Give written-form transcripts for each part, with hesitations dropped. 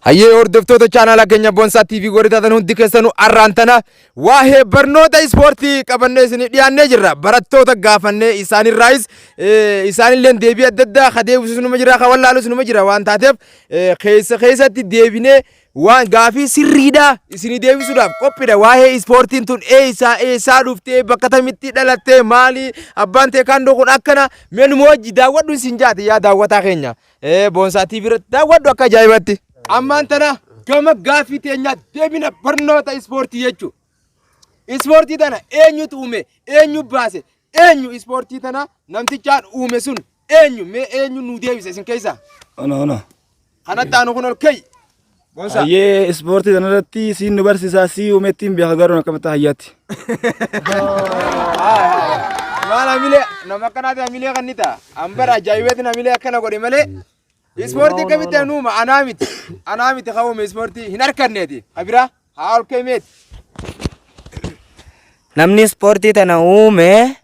Hayyee hordoftoota chaanaala keenya Boonsaa TV warri taatan hundi keessanuu arraan tana waa'ee barnoota ispoortii qabannee isinii dhiyaannee jirra. Barattoota gaafannee isaanirraayis isaanillee deebii adda addaa ka deebisus numa jira ka wallaalus numa jira waan taateef keessa keessatti deebinee waan gaafii sirriidha isinii deebisuudhaaf qophiidha. Waa'ee ispoortiin tun eessaa eessaa dhuftee bakka tamitti dhalattee maali abbaan teekaandoo kun akkana mee numa wajji daawwadhu isin jaate yaa daawwataa keenya. Ee Boonsaa TV irratti daawwadhu akka ajaa'ibatti. Ammaan tana gama gaaffii teenyaa deebina barnoota ispoortii jechuudha. Ispoortii tana eenyutu uume? Eenyu baase? Eenyu ispoortii tana namtichaan uume sun eenyu? Mee eenyu nuu deebise isin keessaa? Ono ono. Kanatti aanu kun ol ka'i. Boonsaa. Hayyee ispoortii kanarratti siin nu barsiisaa sii uumetti hin beeka garuu akkamitti hayyaatti. Maal hamilee nama akkanaati hamilee kan ni ta'a. An bara ajaa'ibeetiin hamilee akkana godhe malee ispoortii akkamitti anuuma anaa miti. Anaa miti kan uume ispoortii hin harkanneeti. Kabiraa haa ol ka'e meeti. Namni ispoortii tana uume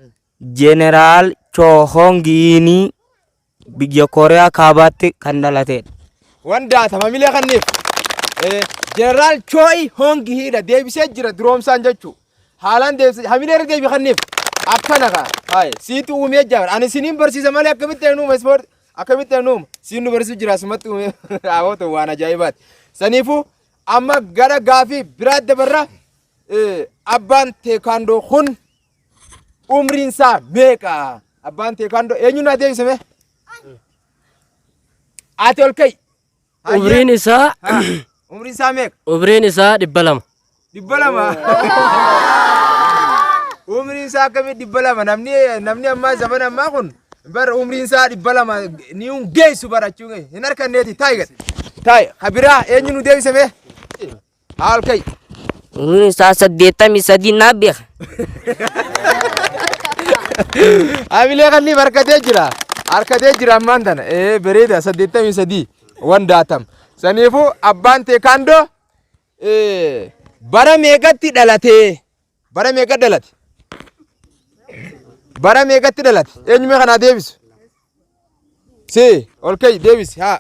Jeneraal Choo Hong Yiinii biyya Kooriyaa Kaabaatti kan dhalatedha. Wandaata mamilee kanniif. Jeneraal Choo'i Hongi Hiidha deebisee jira duroomsaan jechuu. Haalaan deebisee hamilee irra deebi kanniif. Akkana kaa. Hayi siitu uumee jira. Ani isiniin barsiisa malee akkamitti ani uuma ispoortii akkamitti ani uuma siin nu barsiisu jira asumatti uume haawwatu waan ajaa'ibaati. Saniifuu amma gara gaafii biraa dabarra abbaan teekaandoo kun umriin isaa meeqa? Abbaan teekaandoo eenyu naa deebise mee? Ati ol ka'i. Hayyee. Umriin isaa Ha, Umriin isaa meeqa? Umriin isaa 200. 200. Umriin isaa akkamii 200? Namni ammaa zamana ammaa kun bar umriin isaa 200 ni hin geessu barachuu hin harkanneeti taa'i gad. Taa'i kabiraa eenyu nu deebise mee? Haa ol ka'i. Umriin isaa 83 naa beeka. Hamilee kanni harkatee jira. Harkatee jira ammaan tana. Ee bareeda 83 wan daatam. Saniifuu abbaan teekaandoo bara meeqatti dhalatee? Bara meeqa dhalate? Bara meeqatti dhalate? Eenyumee kanaa deebisu? Si ol ka'i deebisi haa.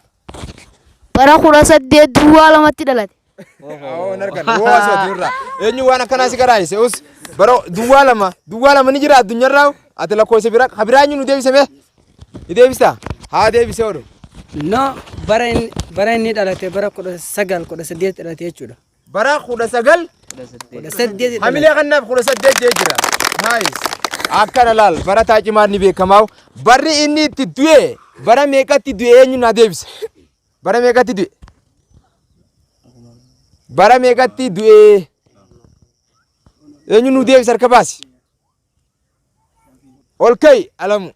Bara 1802tti dhalate. Awoo hin argan. Woo asoo irraa. Eenyu waan akkanaa si garaayise us bara duwwaa lama duwwaa lama ni jira addunyaarraa ati lakkoofsa biraa ka biraa eenyu nu deebise mee? Ni deebistaa? Haa deebisee oolu. No, bara inni dhalate bara 1918 dhalate jechuudha. Bara 19 18 Hamilee kannaaf 18 jee jira. Nice. Akkana laal barataa cimaan ni beekamaa. Barri inni itti du'e bara meeqatti du'e eenyu naa deebisa? Bara meeqatti du'e? Bara meeqatti du'e? Eenyu nu deebisa harka baasi? Ol ka'i Alamu.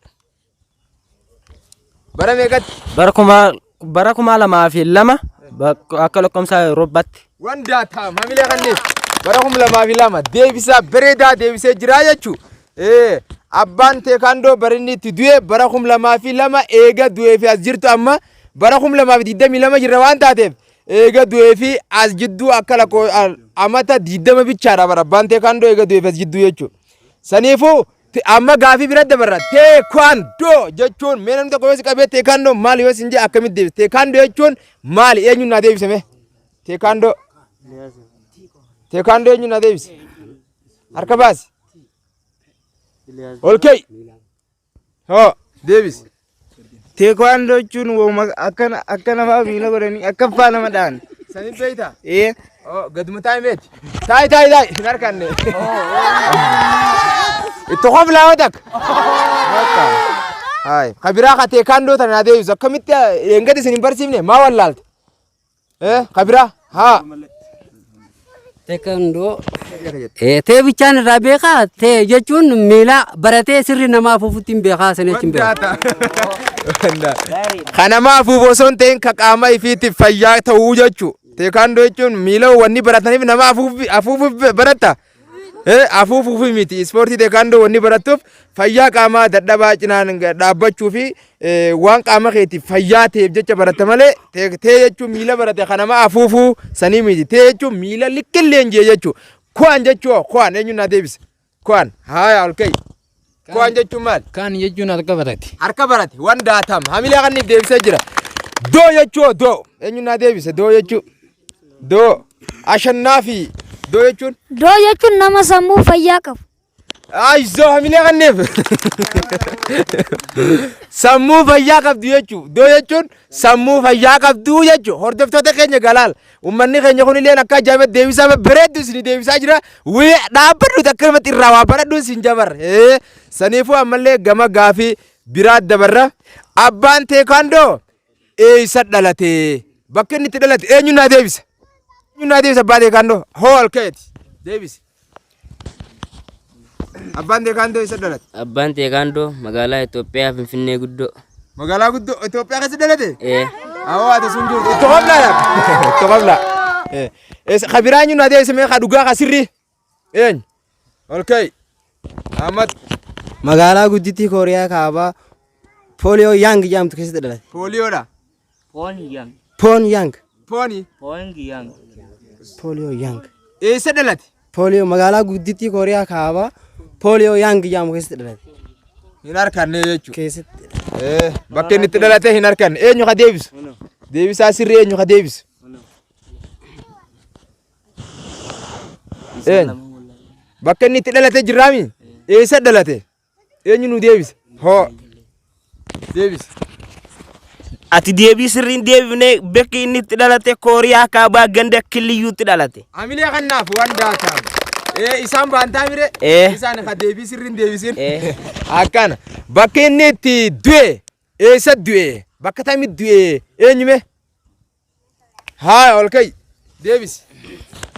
Bara meeqatti? Bara 2002 akka lakkoofsa Awurooppaatti. Wanda taam hamilee kanneef bara 2002 deebisaa bareedaa deebisee jira jechuu. Abbaan teekaandoo bara inni itti du'e bara 2002 eega du'ee fi as jirtu amma bara 2022 jirra waan taateef eega du'ee fi as jidduu akka lakkoo amata 20 bichaadha bara abbaan teekaandoo eega du'ee fi as jidduu jechuudha. Saniifuu Amma gaafii bira dabarra. Teekwaandoo jechuun mee namni tokko yoo si qabee teekwaandoo maali yoo sin jedhe akkamitti deebisa? Teekwaandoo jechuun maali? Eenyuun naa deebise mee? Teekwaandoo. Teekwaandoo eenyuun naa deebise? Harka baasi. Ol ka'i. Hoo deebisi. Teekwaandoo jechuun wooma akkana akka namaa miila godhanii akka abbaa nama dha'an. Sanin beektaa? Ee. Oh, gaduma taa'i meeti. Taa'i taa'i taa'i hin harkanne. Itti koflaa yoo takka. Bakka. Hayi. Ka biraa ka teekaandoo tana naa deebisu akkamitti eengadi isin hin barsiifne maa wallaalte? Eh, ka biraa haa. Teekandoo. Tee bichaan irraa beekaa tee jechuun miila baratee sirri nama afuufutti hin beekaa sana jechuun beekaa. Ka nama afuufu osoo hin ta'in ka qaama ifiitiif fayyaa ta'uu jechuu. Teekaandoo jechuun miila wanni barataniif nama afuufuuf baratta. Afuufuuf miti ispoortii teekaandoo wanni barattuuf fayyaa qaamaa dadhabaa cinaan dhaabbachuu fi waan qaama keetiif fayyaa ta'eef jecha baratta malee tee jechuun miila barate ka nama afuufuu sanii miti. Tee jechuun miila likkillee hin jee jechuu. Ku'aan jechuu ku'aan eenyuun naa deebise? Ku'aan haaya ol ka'i. Ku'aan jechuun maali? Kaan jechuun harka barate. Harka barate waan daatam hamilee kanniif deebisee jira. Doo jechuu doo. Eenyu naa deebise doo jechuu? Doo. Ashannaafi doo jechuun? Doo jechuun nama sammuu fayyaa qabu. Ayizoo hamilee kanneef. Sammuu fayyaa qabdu jechuu. Doo jechuun sammuu fayyaa qabdu jechuu. Hordoftoota keenya galaal. Uummanni keenya kun illee akka ajaa'ibatti deebisaa babbareeddu isin deebisaa jira. Wii dhaabbadhu takka namatti irraa waa baradhu isin jabar. Saniifuu ammallee gama gaafii biraa dabarra. Abbaan teekaandoo eessa dhalate? Bakka inni itti dhalate eenyu naa deebisa? Eenyu naa deebisa abbaa teekaandoo? Hoo ol ka'eeti. Deebisi. Abbaan teekaandoo eessa dhalate? Abbaan Teekaandoo magaalaa Itoophiyaa Finfinnee guddoo. Magaalaa guddoo Itoophiyaa keessa dhalate? Ee. Awoo ati sun jirtu. Itti qoblaa laata? Itti qoblaa. Eessa ka biraa eenyu naa deebisa mee ka dhugaa ka sirrii? Eenyu? Ol ka'i. Ahmad. Magaalaa guddittii Kooriyaa Kaabaa Pooliyoo Yaang jedhamtu keessatti dhalate. Pooliyoodha. Poon Yang. Poon Yaang. Pooni. Poon Yang. Pooliyoo Yaang. Eessa dhalate? Pooliyoo magaalaa guddittii Kooriyaa Kaabaa Pooliyoo Yaang jedhamu keessatti dhalate. Hin harkanne jechuudha. Keessatti. Bakka inni itti dhalate hin harkanne. Eenyu ka deebisu? Deebisaa sirrii eenyu ka deebisu? Eenyu? Bakka inni itti dhalate jirraami? Eessa dhalate? Eenyu nu deebise? Hoo. Deebise. Ati deebii sirriin deebifne bakki inni itti dhalate Kooriyaa Kaabaa ganda Killiyyuutti dhalate. Hamilee kannaaf waan daataan. Ee isaan baantaa mire? Ee. Isaan ka deebii sirriin deebisin. Ee. Akkana. Bakki inni itti du'e eessa du'e? Bakka tamitti du'e? Eenyu mee? Haa ol ka'i. Deebisi.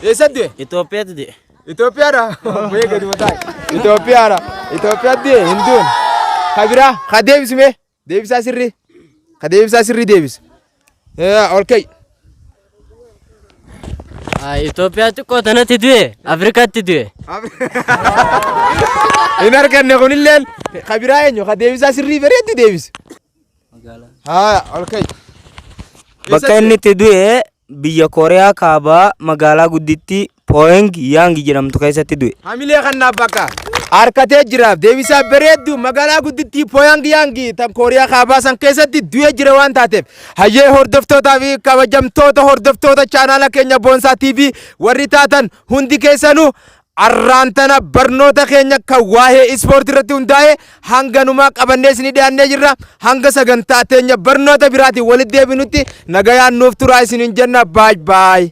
Eessa du'e? Itoophiyaatti du'e. Itoophiyaadha. Bu'ee gadi mataa. Itoophiyaadha. Itoophiyaatti du'e hin du'un. Ka biraa ka deebisu mee? Deebisaa sirrii. Ka deebisaa sirrii deebisu. Ol ka'i. Itoophiyaa xiqqoo tanatti du'e Afrikaatti du'e. Hin arganne kunilleen ka biraa eenyu ka deebisaa sirrii bareeddu deebisu. Haa ol ka'i. Bakka inni itti du'e biyya Kooriyaa Kaabaa magaalaa guddittii Pooyeng Yaang jedhamtu keessatti du'e. Hamilee kannaaf bakka harkatee jira. Deebisaa bareeddu magaalaa guddittii Pooyang Yaangi tan Kooriyaa Kaabaa san keessatti du'ee jira waan taateef. Hayyee hordoftootaa fi kabajamtoota hordoftoota chaanaala keenya Boonsaa TV warri taatan hundi keessanuu Arraan tana barnoota keenya kan waa'ee ispoortii irratti hundaa'e hanganumaa qabannee isinii dhiyaannee jirra. Hanga sagantaa teenya barnoota biraatiin walitti deebinutti nagayaan nuuf turaa isiniin jenna. Baay baay.